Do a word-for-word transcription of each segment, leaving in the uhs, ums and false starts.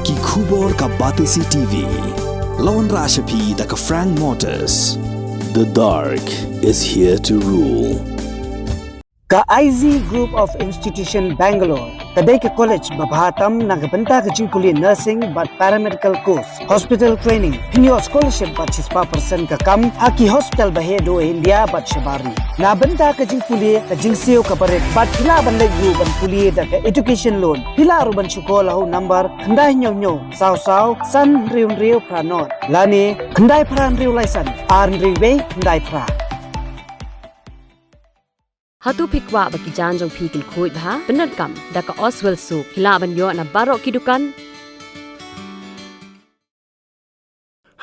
Ki khubor ka Batesi T V. La wanrah sha phi da ka Frank Motors. The dark is here to rule. Ka I Z Group of Institution Bangalore ka dei ka college ba bha tam na ka bynta ka jingpule nursing bad paramedical course, hospital training, pynïoh scholarship bad shispah percent ka kam ha ki hospital ba heh duh India bad shabar ri. Na bynta ka jingpule ka jingsiew kaba rit bad phi lah ban leit ruh ban pule da ka education loan. Phi lah ruh ban shu call ha u number khyndai hynñiew hynñiew saw saw san hynriew hynriew phra nod lane khyndai phra hynriew lai san ar hynriew wei khyndai phra. Hato phi kwah ba ki jaiñ jong phi kin khuid bha? Pyndonkam da ka Oswell Soap. Phi lah ban ïoh na baroh ki dukan.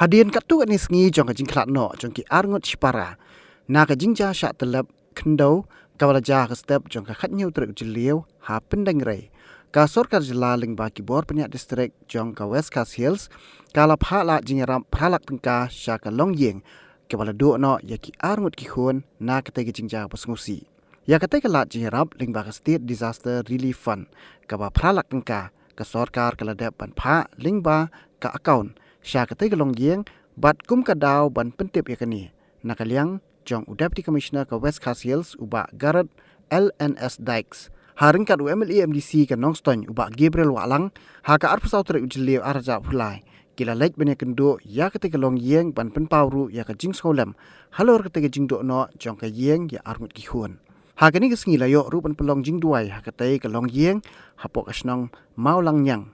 Hadien katto katne sngi jong ka jingkhlad noh jong ki arngut shipara na ka jingjia shah tyllep khyndew kaba la jia ha ka step jong ka khathynñiew tarik u Jylliew ha Pyndengrei, ka sorkar jylla lyngba ki bor pynïaid district jong ka West Khasi Hills ka la phah lad jingïarap phra lak tyngka sha ka longïing kaba la duh noh ïa ki arngut ki khun na katei ka jingjia ba sngewsih. Ïa katei ka lad jingïarap lyngba ka State Disaster Relief Fund kaba phra lak tyngka, ka sorkar ka la dep ban phah lyngba ka account sha katei ka longïing bad kum ka daw ban pyntip ïa kane na ka liang jong u Deputy Commissioner ka West Khasi Hills u Bah Garod L N S Dykes, ha ryngkat u M L A M D C ka Nongstoiñ u Bah Gabriel Wahlang, ha ka arphew saw tarik u Jylliew arhajar arphew lai, ki la leit ban ïakynduh ïa katei ka longïing ban pynpaw ruh ïa ka jingsngewlem halor katei ka jingduh noh jong ka ïing ïa arngut ki khun. Ha kane ka sngi la ïoh ruh ban pynlong jingduwai ha katei ka longïing hapoh ka shnong Mawlangniang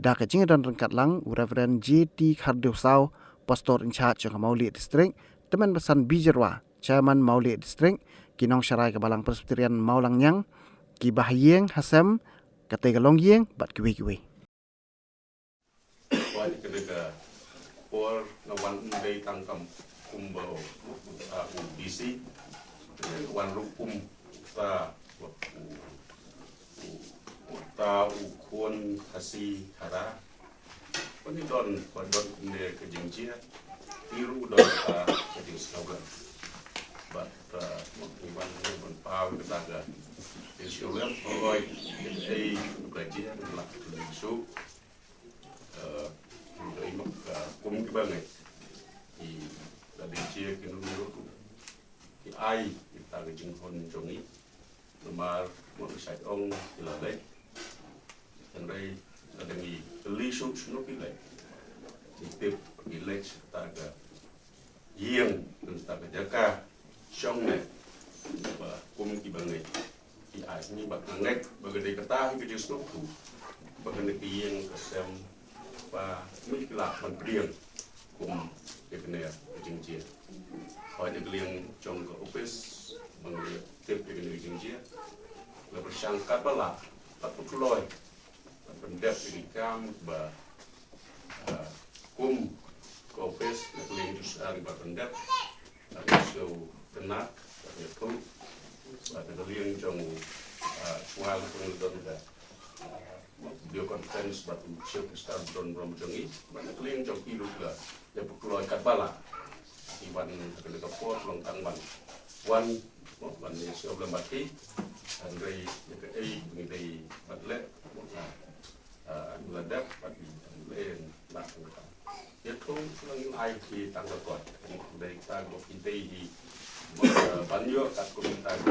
da ka jingdon ryngkat lang u Reverend J T Khardew Saw, Pastor in charge jong ka Mawlieh District, Tymmen Basan B. Jyrwa, Chairman Mawlieh District, ki nongsharai ka Balang Presbyterian Mawlangniang, ki bahaïing hasem katei ka longïing bad kiwei kiwei. Wat kane ka por nga wan ym dei tang kum, kumba u, u, u D C, wan ruh kum uta, u, u, uta u khun Khasi Khara. Ba ngi don, ba don kumne ka jingjia, ngi ruh don ka, ka jingsngewlem. Bad, uh, ngi wan, ngi wan paw kata ka jingsngewlem, oi, ei, ka jia, ngi lah ka jingsngewlem. Eh, dei ma ka kum kiba ngeit. I la dei jia ki nongïalam ruh ki ai ïa kata ka jinghun jong ngi. Namar ma ka shait ong ki la leit. Hynrei la dei ngi kylli shuh shano ki leit. Ngi tip ki leit sha kata ka ïing, kata ka jaka shong ne ba kum kiba ngeit ki ai ngi, bad nga ngeit ba ka dei kata hi ka jingsngewthuh ba kane ka ïing ka sem ba ngi lah ban pdiang kum ïa kane ka jingjia. Hooid, na ka liang jong ka ophis ba ngi tip ïa kane ka jingjia, la pyrshang katba lah, katba kloi, ban pyndep ïa ki kam ba, ah, kum ka ophis na ka liang jong sha ngi ban pyndep, ban sngewtynnat, ban ïathuh, bad na ka liang jong, ah, shuwa la pynlong don ka, ah, video conference bad u Chief Minister, don burom jong ngi, bad na ka liang jong ki ruh la ïa pynkloi katba lah. Ki wan ha kane ka por long tang ban wan, mo, wan ïasngewlem bad ki. Hynrei ïa kaei ngi dei ban leh, mo, ah, ngi la dep bad ngi dang leh na ka, ïathuh lang, ai ki tang ka kot. Dei tang ba ki dei hi, mo, ah, ban ïoh katkum tang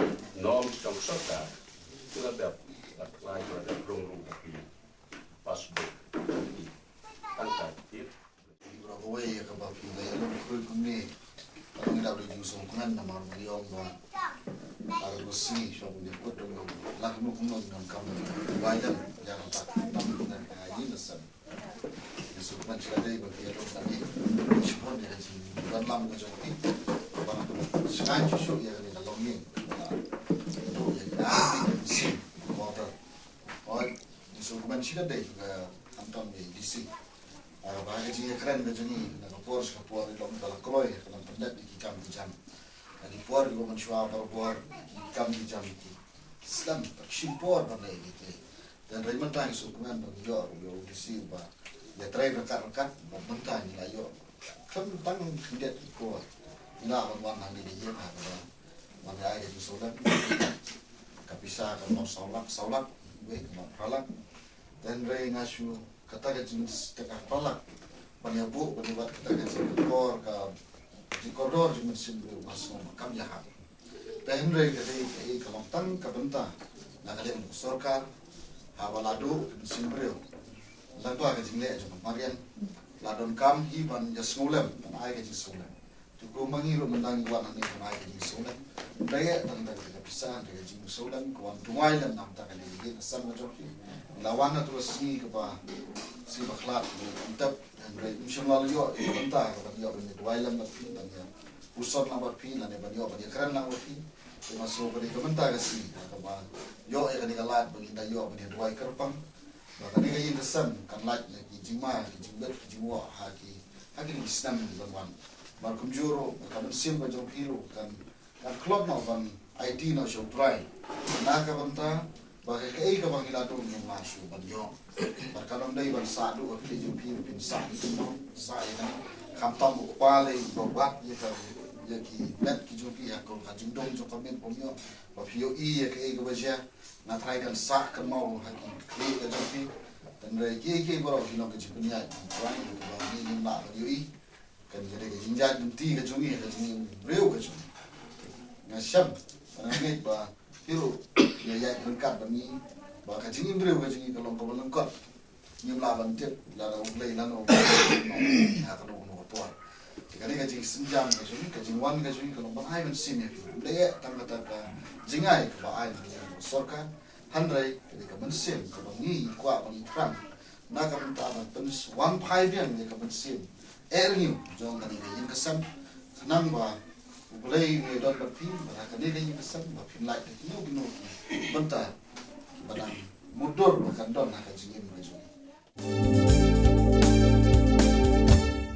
norm jong sorkar. Ki la dep, la khlaiñ, ki la dep rung rung bad ki passbook. Tang ka kit. Ïa kaba phi la ïalum khrui kumne, ba ngi dap da jingsngewkmen namar ba ngi ong ba ar bnai shuwa ba ngi kut dong, la kumno kumno ngi donkam bai dang ïa kata tam na ka ïing ka sem. Ngi sngewkmen shadei ba phi ïalum kane. Shibun ïa ka jingdonlam ka jong phi, ba shngaiñ shuh shuh ïa kane ka longïing. Ïa ka longïing. Oi, ngi sngewkmen shadei ka khamtam ïa i D C. Ah, ba ka jingïakren ka jong i na ka por sha ka por i long ba la kloi ka long pyndep ïa ki kam ki jam. Na ki por kiba mynshuwa barabor ki kam ki jam ki slem, ba ki shim por ban leh ïa ki. Te hynrei mynta ngi sngewkmen ba ngi ïoh ruh ïa u D C uba ïatrei ryngkat ryngkat, ba mynta ngi la ïoh khlem tang khyndiat ki por, ngi lah ban wan hangne ïa ka ïing ha kaba wan ïa ka jingsngewlem. Ka pisa ka mut saw lak, saw lak, wei ka mut phra lak. Te hynrei nga shu kata ka jing, kata ka palak ban ïa buh ban ïa wad kata ka jingkordor, ka jingkordor jong u Mynsiem Briew ba sngewbha kam ïahap. Te hynrei ka dei ka, ka long tang ka bynta na ka liang ka sorkar, haba la duh ka Mynsiem Briew, lyngba ka jingleh jong ka mariang, la donkam hi ban ïa sngewlem, ban ai ka jingsngewlem. Te kumba ngi ruh mynta ngi wan hangne ban ai ka jingsngewlem. Ym dei tang da ka pisa, da ka jingsngewlem ka wan duwai lem namar ka dei ka ïing ka sem ka jong phi. La wan ha katu ka sngi kaba sngewbha khlad, ym tep, hynrei ym shym la ïoh ïa ka bynta ka ban ïoh ban ïa duwai lem bad phi, ban ïa puson lang bad phi, lane ban ïoh ban ïa kren lang bad phi. Te ma sngewbha ka dei ka bynta ka sngi kaba ïoh ïa kane ka lad ba ngin da ïoh ban ïa duwai kyrpang. Ba kane ka ïing ka sem kan lait na ki jingma, ki jingbit, ki jingwoh ha ki, ha kine ki snem ban wan. Bad kumjuh ruh ka mynsiem ka jong phi ruh kan, kan khlad noh ban aiti noh sha U Trai. Na ka bynta ba kaei kaei kaba ngi la don ngin lah shuh ban ïoh. Bad kan ym dei ban sah duh ha ki jong phi, phin sah ïa kine, sah ïa kane. Khamtam u kpa lei ba wad ïa ka, ïa ki met ki jong phi ha ka jingdon jong ka miet bym ïoh. Ba phi ïohi ïa kaei kaba jia. Nga trai kan sah kynmaw ha ki khlieh ka jong phi. Hynrei kiei kiei baroh ki long ka jingpynïaid, trai, kaba ngi ngim lah ban ïohi. Kane ka dei ka jingjia lynti ka jong ngi, ka jingim briew ka jong ngi. Nga shem, nga ngeit ba phi ruh ïa ïaid ryngkat bad ngi, ba ka jingim briew ka jong ngi ka long kaba lyngkot. Ngim lah ban tip lada U Blei lano ha kano kano ka por. Te kane ka jingsynjam ka jong ngi, ka jingwan ka jong ngi ka long ban ai mynsiem ïa phi. Ym dei tang kata ka jingai kaba ai na ka sorkar. Hynrei ka dei ka mynsiem kaba ngi kwah ban thrang na ka bynta ban pynwan phai biang ïa ka mynsiem eh rngiew jong kane ka ïing ka sem. Khnang ba U Blei un ïadon bad phi, bad ha kane ka ïing ka sem ba phin lait ha kino kino ki bynta ba dang mutdur ba kan don ha ka jingim ka jong ngi.